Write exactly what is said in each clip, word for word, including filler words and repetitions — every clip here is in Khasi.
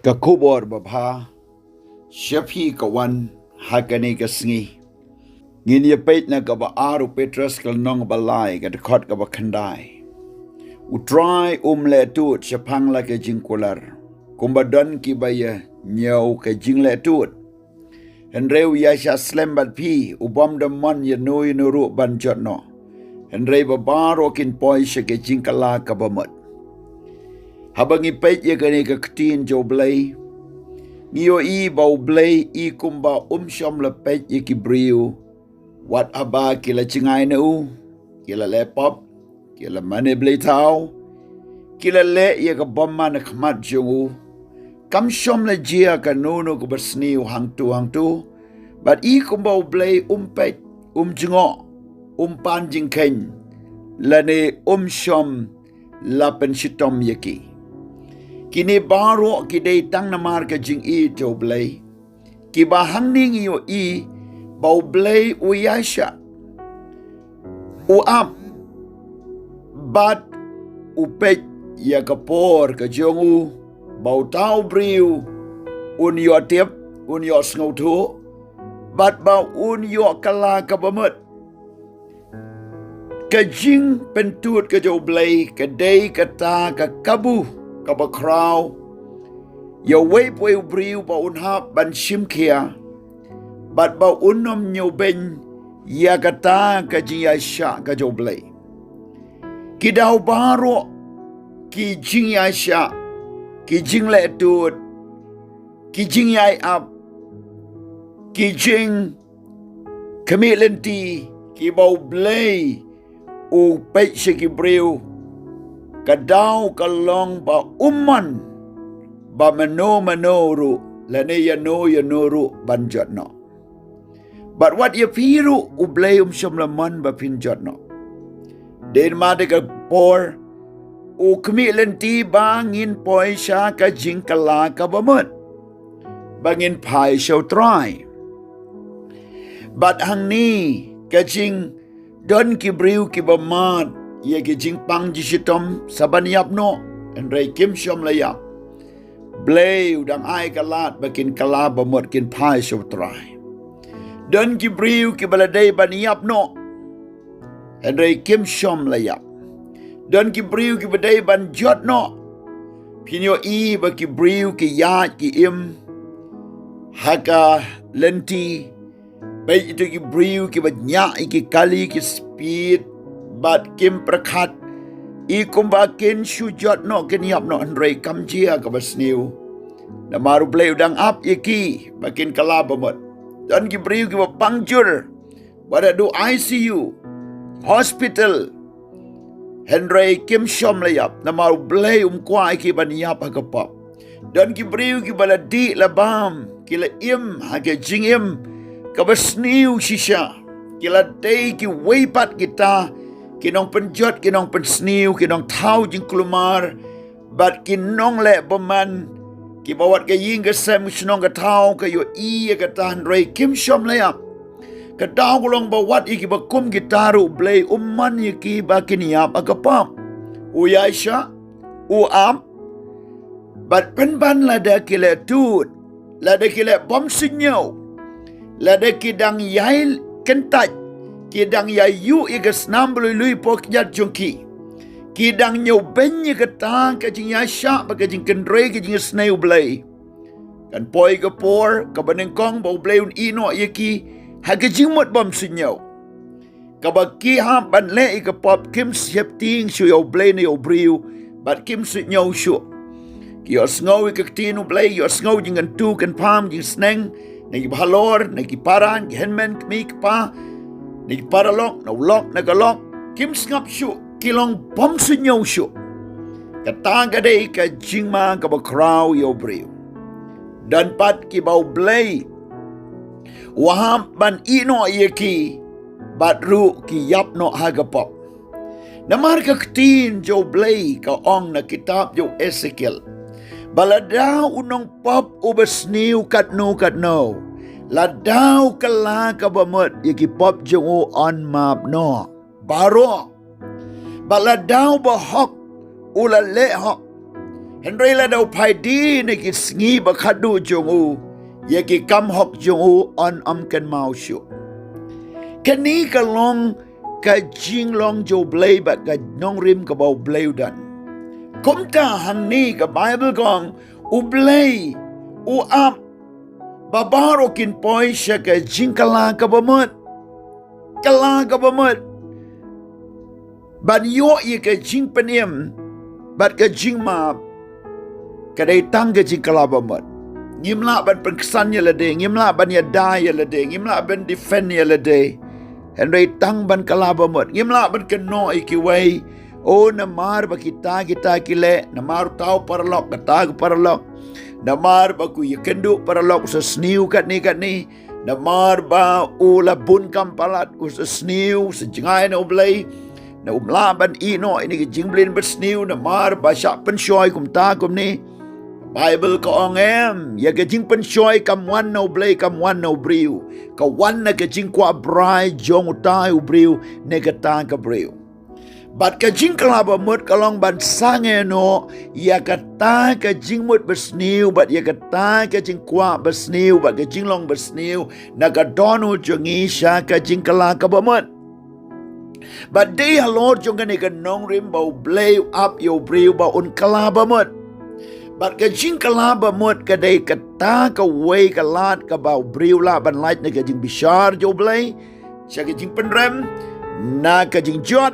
Ka khubor babha sha phi ka wan ha kane ka sngi. Ngin ïa peit na kaba ar u Petros ka lynnong ba lai ka dkhot kaba khyndai. U Trai um leh tut shaphang la ka jingkular, kumba don kiba ïa ñiew ka jingleh tut. Hynrei u ïaishah slem bad phi, u bym da mon ïano ïano ruh ban jot noh. Hynrei ba baroh kin poi sha ka jingkylla kaba mut. Haba ngi peit ïa kane ka ktien jong U Blei, ngi ïohi ba U Blei i kumba um shym la peit ïa ki briew wat haba ki la jngai na u, ki la leh pop, ki la mane blei thaw, ki la leh ïa ka bymman ha khmat jong u. Kam shym la jia kano kano kaba sniew hangto hangto. Bad i kumba U Blei um peit, um jngoh, um pan jingkheiñ, lane um shym la pynshitom ïa ki. Kine baroh ki dei tang namar ka jingïeit jong U Blei. Kiba hangne ngi ïohi ba U Blei u ïaishah, u ap, bad u peit ïa ka por ka jong u, ba uta u briew un ïoh tip, un ïoh sngewthuh, bad ba un ïoh kylla kaba mut. Ka jingpyntut ka jong U Blei ka dei kata ka kabu kaba khraw ïa uwei pa uwei u briew ba un hap ban shim khia, bad ba un ym ñiewbeiñ ïa kata ka jingïaishah ka jong U Blei. Ki daw baroh, ki jingïaishah, ki jingleh tut, ki jingïai ap, ki jing khmih lynti kiba U Blei u peit sha ki briew, ka daw ka long ba um mon ba mano mano ruh lane ïano ïano ruh ban jot noh. Bad wat ïa phi ruh U Blei um shym la mon ba phin jot noh. Dei namar ka por u khmih lynti ba ngin poi sha ka jingkylla kaba mut, ba ngin phai sha U Trai. Bad hangne ka jing, don ki briew kiba mad ïa ki jingpang jingshitom sa ban ïap noh, hynrei kim shym la ïap. Blei u dang ai ka lad ba kin kylla ba mut, kin phai sha U Trai. Don ki briew kiba la dei ban ïap noh, hynrei kim shym la ïap. Don ki briew kiba dei ban jot noh. Phin ïohi ba ki briew ki ïaid ki im ha ka lynti. Peit ïa ki briew kiba ñiah ïa ki kali ki speed bad kim pyrkhat i kumba kin shu jot noh, kin ïap noh, hynrei kam jia kaba sniew. Namar U Blei u dang ap ïa ki ba kin kylla ba mut. Don ki briew kiba pang jur, ba da duh I C U, hospital, hynrei kim shym la ïap, namar U Blei um kwah ïa ki ban ïap ha ka pop. Don ki briew kiba la dih la bam, ki la im ha ka jingim kaba sniew shisha. Ki la dei kiwei pat kita ki nongpynjot, ki nongpynsniew, ki nongthaw jingkulmar, bad ki nongleh bymman, kiba wat ka ïing ka sem, ka shnong ka thaw ka ïohi ïa kata, hynrei kim shym la ïap. Ka daw ka long ba wat ïa kiba kum kita ruh U Blei um mon ïa ki ba kin ïap ha ka pop. U ïaishah, u ap, bad pynban lada ki leh tut, lada ki leh bymsuidñiew, lada ki dang ïai kyntait, ki dang ïai ïuh ïa ka snam ba lui lui hapoh ka jait jong ki, ki dang ñiewbeiñ ïa kata ka jingïaishah bad ka jingkynrei, ka jingisynei U Blei, kan poi ka por kaba nyngkong ba U Blei un ïehnoh ïa ki ha ka jingmut bymsuidñiew. Kaba ki hap ban leh ïa ka pop, kim sheptieng shuh ïa U Blei ne ïa u briew, bad kim suidñiew shuh. Ki ïohsngew ïa ka ktien U Blei, ïohsngew jingkyntu kynpham jingsneng na ki bahalor, na ki para, ki hynmen, kmie, kpa, na ki paralok, na u lok, na ka lok, kim sngap shuh, ki long bymsuidñiew shuh. Kata ka dei ka jingma kaba khraw ïa u briew. Don pat kiba U Blei u hap ban ïehnoh ïa ki, bad ruh ki ïap noh ha ka pop. Namar ka ktien jong U Blei ka ong na kitab jong u Esekiel, ba lada u nongpop uba sniew katno katno, lada u kylla kaba mut ïa ki pop jong u, yn map noh baroh. Bad lada uba hok u la leh hok, Hynrei lada u phai die na ki sngi ba khadduh jong u, ïa ki kam hok jong u yn ym kynmaw shuh. Kane ka long ka jinglong jong U Blei bad ka nongrim kaba U Blei u don. Kumta hangne ka Baibl ka ong, U Blei u ap ba baroh kin poi sha ka jingkylla kaba mut. Kylla kaba mut. Ban ïoh ïa ka jingpynim bad ka jingmap, ka dei tang ka jingkylla ba mut. Ngim lah ban pynksan ïa lade, ngim lah ban ïada ïa lade, ngim lah ban defend ïa lade. Hynrei tang ban kylla ba mut. Ngim lah ban kynnoh ïa kiwei, o, namar ba kita kita ki leh, namar uta u paralok, kata ka paralok, namar ba u ïakynduh paralok u sa sniew katne katne, namar ba u la bun kam palat u sa sniew, u sa jngai na U Blei, na um lah ban ïehnoh ïa kine ki jingbitar ba sniew, namar ba shah pynshoi kumta kumne. Baibl ka ong em, ïa ka jingpynshoi kam wan na U Blei, kam wan na u briew. Ka wan na ka jingkwah brai jong utai u briew ne kata ka briew. Bad ka jingkylla ba mut ka long ban sangeh noh ïa kata ka jingmut ba sniew, bad ïa kata ka jingkwah ba sniew, bad ka jinglong ba sniew na ka dohnud jong ngi sha ka jingkylla kaba mut. Bad dei halor jong kane ka nongrim ba U Blei u ap ïa u briew ba un kylla ba mut. Bad ka jingkylla ba mut ka dei kata kawei ka lad kaba u briew u lah ban lait na ka jingbishar jong U Blei, sha ka jingpynrem, na ka jingjot,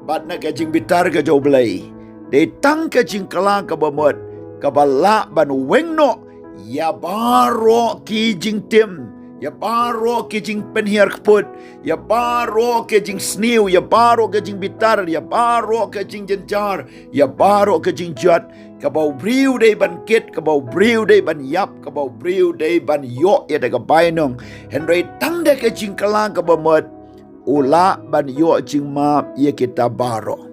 bad na ka jingbitar ka jong U Blei. Dei tang ka jingkylla kaba mut kaba lah ban weng noh ïa baroh ki jingtim, ïa baroh ki jingpynhiar kput, ïa baroh ki jingsniew, ïa baroh ki jingbitar, ïa baroh ki jingjynjar, ïa baroh ki jingjot, kaba u briew u dei ban kit, kaba u briew u dei ban ïap, kaba u briew u dei ban ïoh ïa da ka bainong. Hynrei tang da ka jingkylla kaba mut u lah ban ïoh jingmap ïa kita baroh.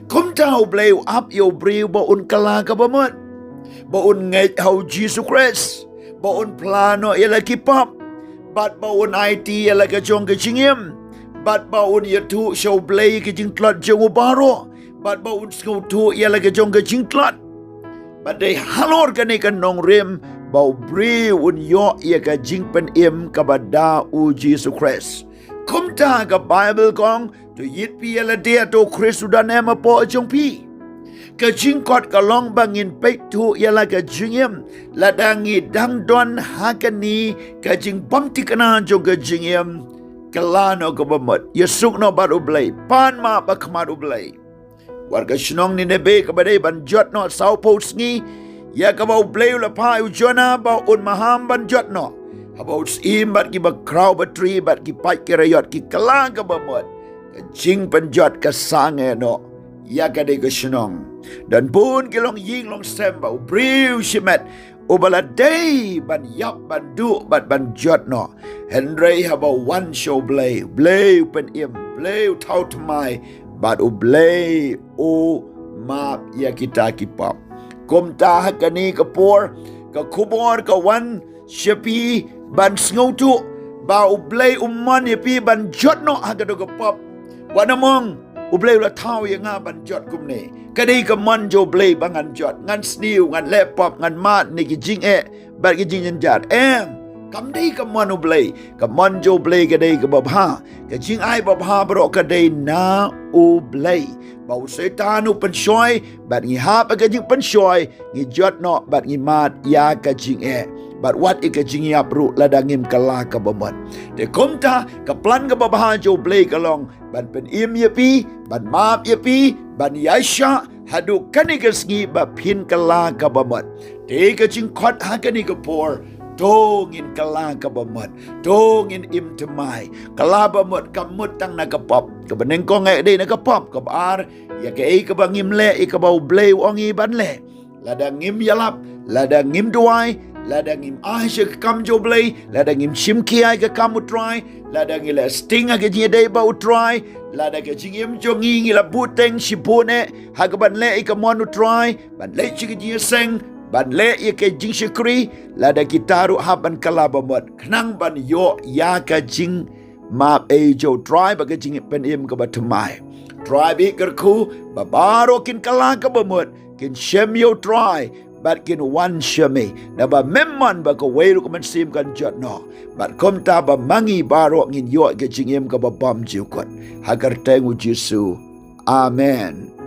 Kumta U Blei u ap ïa u briew ba un kylla kaba mut, ba un ngeit ha U Jisu Khrist, ba un phla noh ïa la ki pap, bad ba un aiti ïa la ka jong ka jingim, bad ba un ïathuh sha U Blei ka jingtlot jong u baroh, bad ba un sngewthuh ïa la ka jong ka jingtlot. Bad dei halor kane ka nongrim ba u briew un ïoh ïa ka jingpynim kaba da U Jisu Khrist. Kumta ka Baibl ka ong, to ïit phi ïa lade, to U Khrist u don em hapoh jong phi. Ka jingkot ka long ba ngin peit thuh ïa la ka jingim, lada ngi dang don ha kane ka jingbymthikna jong ka jingim. Kylla noh kaba mut, ïasuk noh bad U Blei, pan map ha khmat U Blei. Wat ka shnong Nineveh kaba dei ban jot noh sawphew sngi, ïa kaba U Blei u la phah ïa u Jonah ba un maham ban jot noh. Haba u syiem bad kiba khraw batri bad ki paid ki raiot ki kylla kaba mut, ka jingpynjot ka sangeh noh ïa ka dei ka shnong. Don bun ki longïing longsem ba u briew shimet uba la dei ban ïap, ban duh bad ban jot noh. Hynrei haba u wan sha U Blei, U Blei u pynim, U Blei u thaw thymmai, bad U Blei u map ïa kita ki pap. Kumta ha kane ka por ka khubor ka wan sha phi ban sngewthuh ba U Blei u mon ïa phi ban jot noh ha kata ka pap. Wat nym ong, U Blei u la thaw ïa nga ban jot kumne. Ka dei ka mon jong U Blei ba ngan jot, ngan sniew, ngan leh pap, ngan mad na ki jingeh bad ki jingjynjar. Em, kam dei ka mon U Blei. Ka mon jong U Blei ka dei kaba bha. Ka jingai babha baroh ka dei na U Blei. Ba u Soitan u pynshoi bad ngi hap ha ka jingpynshoi, ngi jot noh bad ngi mad ïa ka jingeh bad wat ïa ka jingïap ruh lada ngim kylla kaba mut. Te kumta ka plan kaba bha jong U Blei ka long ban pynim ïa phi, ban map ïa phi, ban ïaishah haduh kane ka sngi ba phin kylla kaba mut. Te ka jingkhot ha kane ka por, to ngin kylla kaba mut, to ngin im thymmai. Kylla ba mut kam mut tang na ka pap. Kaba nyngkong eh dei na ka pap, kaba ar ïa kaei kaba ngim leh ïa kaba U Blei u ong ïa ngi ban leh. Lada ngim ïalap, lada ngim duwai, lada ngim ai sha ka kam jong U Blei, lada ngim shim khia ïa ka kam U Trai, lada ngi leh sting ha ka jingïadei bad U Trai, lada ka jingim jong ngi ngi la buhteng shibun eh ha kaban leh ïa ka mon U Trai, ban leh sha ka jingïaseng, ban leh ïa ka jingshakri, lada kita ruh hap ban kylla ba mut khnang ban ïoh ïa ka jingmap ei jong U Trai bad ka jingpynim kaba thymmai. Trai ba kyrkhu ba baroh kin kylla kaba mut, kin shem ïa U Trai bad kin wan sha me. Naba mem mon ba kawei ruh ka mynsiem kan jot noh, bad kumta ba ma ngi baroh ngin ïoh ka jingim kaba bym jukut. Ha ka kyrteng U Jisu. Amen.